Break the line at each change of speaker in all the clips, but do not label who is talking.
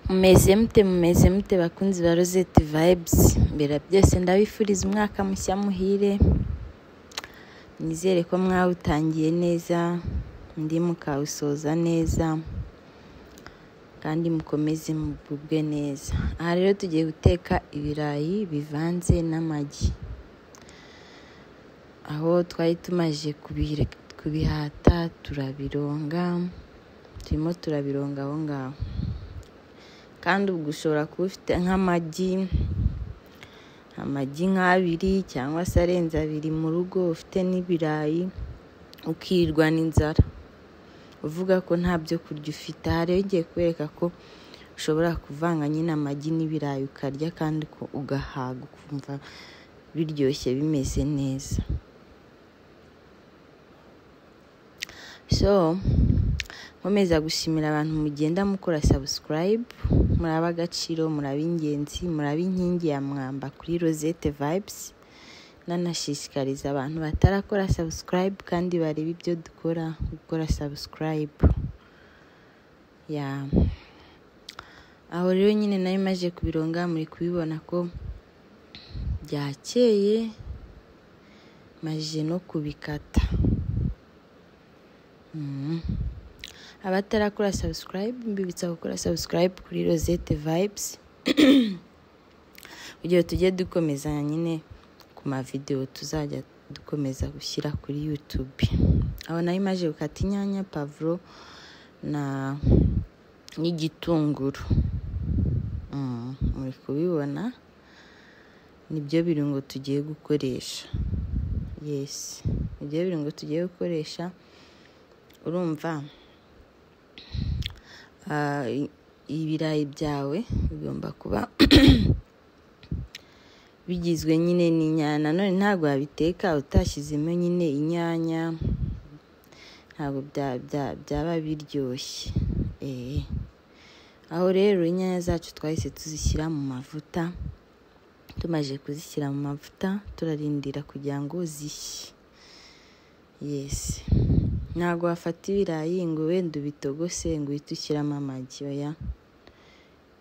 Mumeze mute bakunzi ba Rosette Vibes? Mbere byose ndabifuriza umwaka mushya muhire, nizere ko mwawutangiye neza, ndi mukawusoza neza kandi mukomeze mugubwe neza. Aha rero tugiye guteka ibirayi bivanze n'amagi, aho twari tumaze kubihata turabironga, turimo turabironga aho ngaho. Kandi ubwo ushobora kuba ufite nk'amagi, amagi nk'abiri cyangwa se arenze abiri mu rugo, ufite n'ibirayi ukirirwa n'inzara uvuga ko nta byo kurya ufite. Aha rero ngiye kubereka ko ushobora kuvanga nyine amagi n'ibirayi ukarya kandi ugahaga ukumva biryoshye bimeze neza. So nkomeza gushimira abantu mugenda mukora subscribe, muraba agaciro, muraba ingenzi, muraba inkingi ya mwamba kuri Rosette Vibes. Nanashishikariza abantu batarakora subscribe kandi bareba ibyo dukora gukora subscribe. Ya aho rero nyine nayo maje kubironga, muri kubibona ko byakeye, maje no kubikata. Abatarakora subscribe mbibutsa gukora subscribe kuri Rosette Vibes kugira tujye dukomeza nyine ku ma video tuzajya dukomeza gushyira kuri YouTube. Aho nayo maje gukata inyanya, pavuro na n'igitunguru. Muri kubibona nibyo birungo tugiye gukoresha. Yes, nibyo birungo tugiye gukoresha. Urumva ibirayi byawe bigomba kuba bigizwe nyine n'inyanya. Nanone ntabwo wabiteka utashyizemo nyine inyanya, ntabwo byaba biryoshye. Aho rero inyanya zacu twahise tuzishyira mu mavuta, tumaze kuzishyira mu mavuta turarindira kugira ngo zishye. Yes, ntabwo wafata ibirayi ngo wenda ubitogose ngo uhite ushyiramo amagi, oya.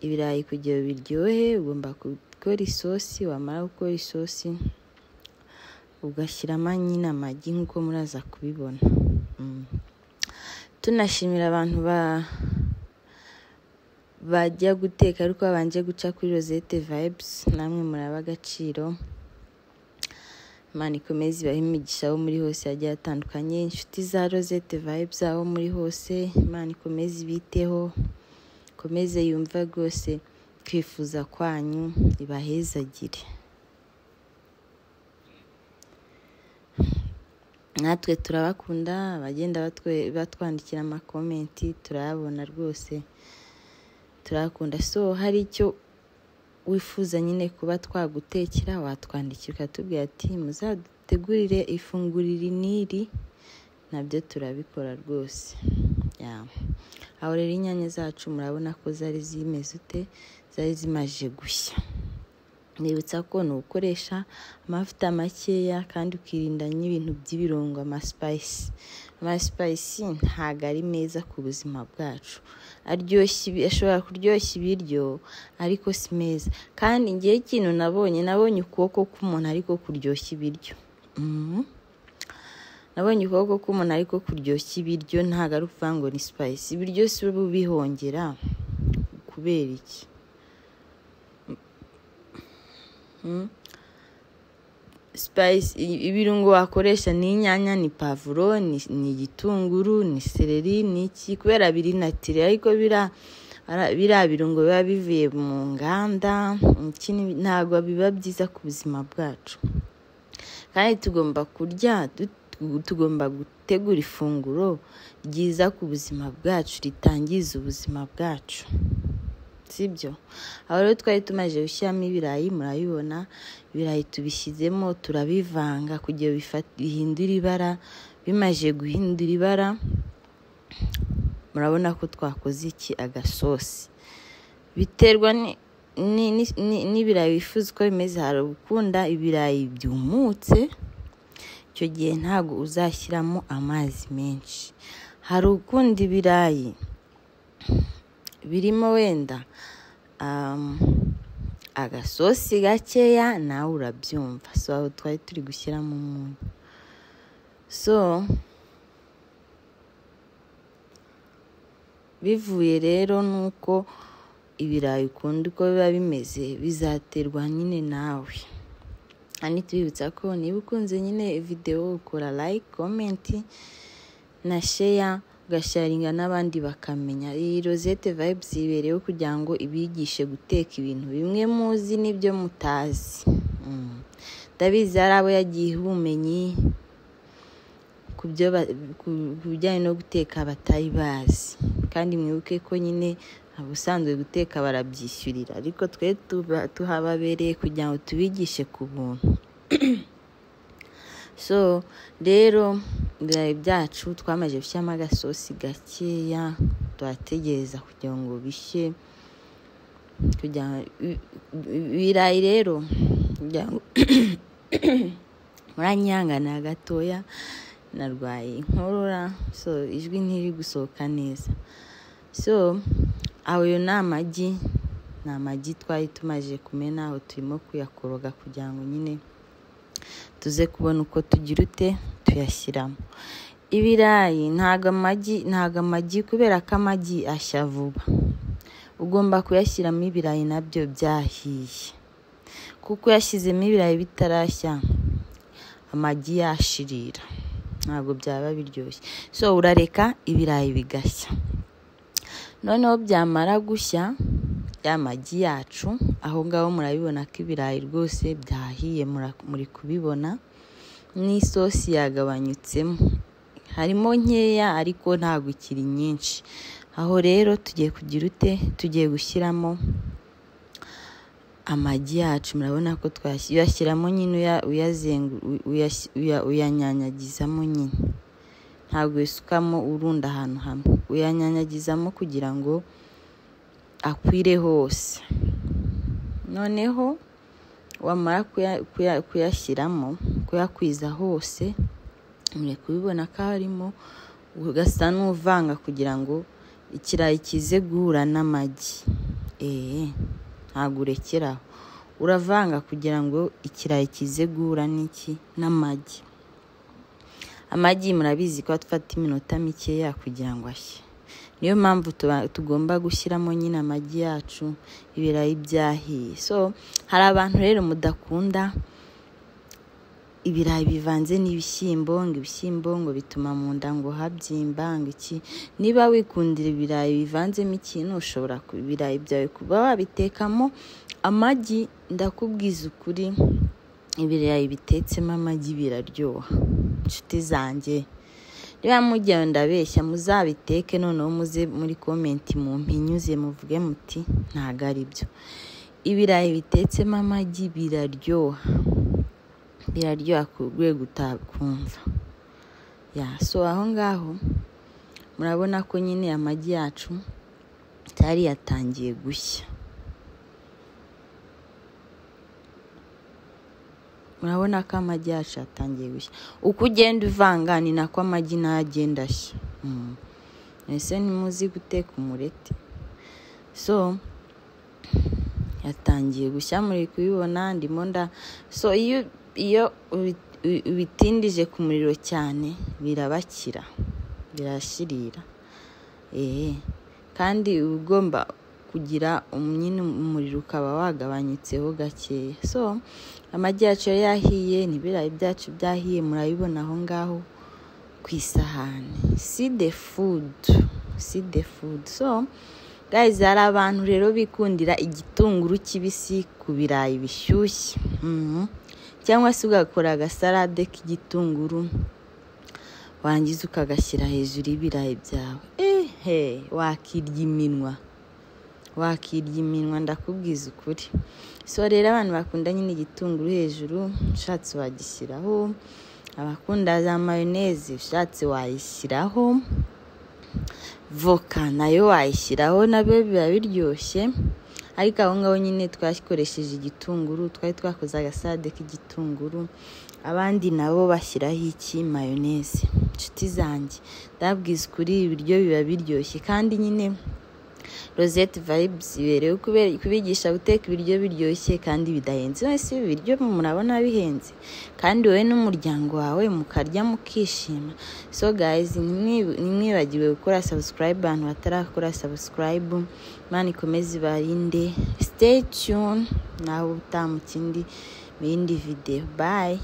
Ibirayi kugira biryohe ugomba gukora isosi, wamara gukora isosi ugashyiramo nyine amagi nk'uko muraza kubibona. Tunashimira abantu bajya guteka ariko babanje guca kuri Rosette Vibes, namwe muraba agaciro. Imana ikomeze ibahe imigisha aho muri hose hagiye hatandukanye. Inshuti za Rosette Vibes aho muri hose, Imana ikomeze ibiteho, ikomeze yumve rwose kwifuza kwanyu, ibahezagire. Natwe turabakunda, abagenda batwandikira amakomenti turayabona rwose, turakunda. So hari icyo wifuza nyine kuba twagutekera, watwandikira ukatubwira ati muzadutegurire ifunguro iri n'iri, nabyo turabikora rwose. Aho rero inyanya zacu murabona ko zari zimeze ute, zari zimaze gushya. Nibutsa ko ni ugukoresha amavuta makeya kandi ukirinda n'ibintu by'ibirungo, amasipayisi. Amasipayisi ntabwo ari meza ku buzima bwacu, aryoshya, ashobora kuryoshya ibiryo ariko si meza. Kandi ngewe ikintu nabonye ukuboko k'umuntu ariko kuryoshya ibiryo. Nabonye ukuboko k'umuntu ariko kuryoshya ibiryo, ntabwo ari ukuvuga ngo ni sipayisi. Ibiryo si ubihongera kubera iki? Spice, ibirungo wakoresha ni inyanya, ni pavuro, ni igitunguru, ni seleri, ni iki, kubera biri natire. Ariko biriya birungo biba bivuye mu nganda, ntabwo biba byiza ku buzima bwacu. Kandi tugomba kurya, tugomba gutegura ifunguro ryiza ku buzima bwacu, ritangiza ubuzima bwacu, sibyo? Aho rero twari tumaze gushyiramo ibirayi, murabibona ibirayi tubishyizemo turabivanga kugira bihindure ibara. Bimaze guhindura ibara murabona ko twakoze iki, agasosi. Biterwa n'ibirayi wifuza uko bimeze. Hari ukunda ibirayi byumutse, icyo gihe ntabwo uzashyiramo amazi menshi. Hari ukunda ibirayi birimo wenda agasosi gakeya, nawe urabyumva. So aho twari turi gushyiramo umunyu. So bivuye rero nuko ibirayi ukunda uko biba bimeze bizaterwa nyine nawe. Kandi tubibutsa ko niba ukunze nyine video ukora like, comment na share, ugasharinga n'abandi bakamenya. Iyi Rosette Vibes ibereyeho kugira ngo ibigishe guteka ibintu bimwe muzi n'ibyo mutazi. Ndabizi hari abo yagiye ubumenyi ku bijyanye no guteka batari bazi, kandi mwibuke ko nyine ubusanzwe guteka barabyishyurira, ariko twe tuhababereye kugira ngo tubigishe ku buntu. So rero ibirayi byacu twamaze gushyiramo agasosi gakeya, turategereza kugira ngo bishye. Kugira ibirayi rero kugira ngo muranyihangana gatoya, narwaye inkorora, so ijwi ntiri gusohoka neza. So ayo ni amagi, ni amagi twari tumaze kumena, aho turimo kuyakoroga kugira ngo nyine tuze kubona uko tugira ute tuyashyiramo. Ibirayi ntago amagi kubera ko amagi ashya vuba, ugomba kuyashyiramo ibirayi nabyo byahiye, kuko uyashyizemo ibirayi bitarashya amagi yashirira, ntabwo byaba biryoshye. So urareka ibirayi bigashya, noneho byamara gushya ya magi yacu, aho ngaho murabibona ko ibirayi rwose byahiye, muri kubibona n'isosi yagabanyutsemo, harimo nkeya ariko ntabwo ikiri nyinshi. Aho rero tugiye kugira ute, tugiye gushyiramo amagi yacu. Murabona ko tuyashyiramo nyine, uyanyanyagizamo nyine, ntabwo wisukamo urunda ahantu hamwe, uyanyanyagizamo kugira ngo akwire hose. Noneho wamara kuyashyiramo, kuyakwiza hose, muri kubibona ko harimo, ugasa n'uvanga kugira ngo ikirayi kize guhura n'amagi. Ntabwo urekeraho, uravanga kugira ngo ikirayi kize guhura n'iki, n'amagi. Amagi murabizi ko atafata iminota mikeya kugira ngo ashye, niyo mpamvu tugomba gushyiramo nyine amagi yacu ibirayi byahiye. So hari abantu rero mudakunda ibirayi bivanze n'ibishyimbo, ngo ibishyimbo ngo bituma mu nda ngo habyimba ngo iki. Niba wikundira ibirayi bivanzemo ikintu, ushobora ibirayi byawe kuba wabitekamo amagi. Ndakubwiza ukuri, ibirayi bitetsemo amagi biraryoha, inshuti zanjye. Niba mugiye ndabeshya muzabiteke, noneho muze muri comment mumpinyuze muvuge muti ntago ari byo. Ibirayi bitetsemo amagi biraryoha, biraryoha ku rwego utakumva. So aho ngaho murabona ko nyine amagi yacu yari yatangiye gushya. Murabona ko amagi yacu yatangiye gushya. Uko ugenda uvanga ni nako amagi nayo agenda ashya. Ese ntimuzi guteka umureti? So yatangiye gushya, muri kubibona ndimo nda. So iyo ubitindije ku muriro cyane birabakira, birashirira. Kandi ugomba kugira nyine umuriro ukaba wagabanyutseho gakeya. So amagi yacu yahiye, n'ibirayi byacu byahiye, murabibona aho ngaho ku isahani. See the food, see the food. So guys, hari abantu rero bikundira igitunguru kibisi ku birayi bishyushye, cyangwa se ugakora agasalade k'igitunguru wangiza ukagashyira hejuru y'ibirayi byawe. Wakirya iminwa, wakirya iminwa, ndakubwiza ukuri. So rero abantu bakunda nyine igitunguru hejuru, ushatse wagishyiraho, abakunda za mayoneze ushatse wayishyiraho, voka nayo wayishyiraho, nabyo biba biryoshye. Ariko aho ngaho nyine twakoresheje igitunguru, twari twakoze agasalade k'igitunguru, abandi nabo bashyiraho iki, mayoneze. Inshuti zanjye, ndabwiza ukuri, ibiryo biba biryoshye. Kandi nyine Rosette Vibes iberewe kubigisha guteka ibiryo biryoshye kandi bidahenze. Ese ibi biryo murabona bihenze? Kandi wowe n'umuryango wawe mukarya mukishima. So guys, ntimwibagirwe gukora subscribe, abantu batarakora subscribe. Imana ikomeze ibarinde. Stay tuned, nawe utaha mu yindi video. Bye.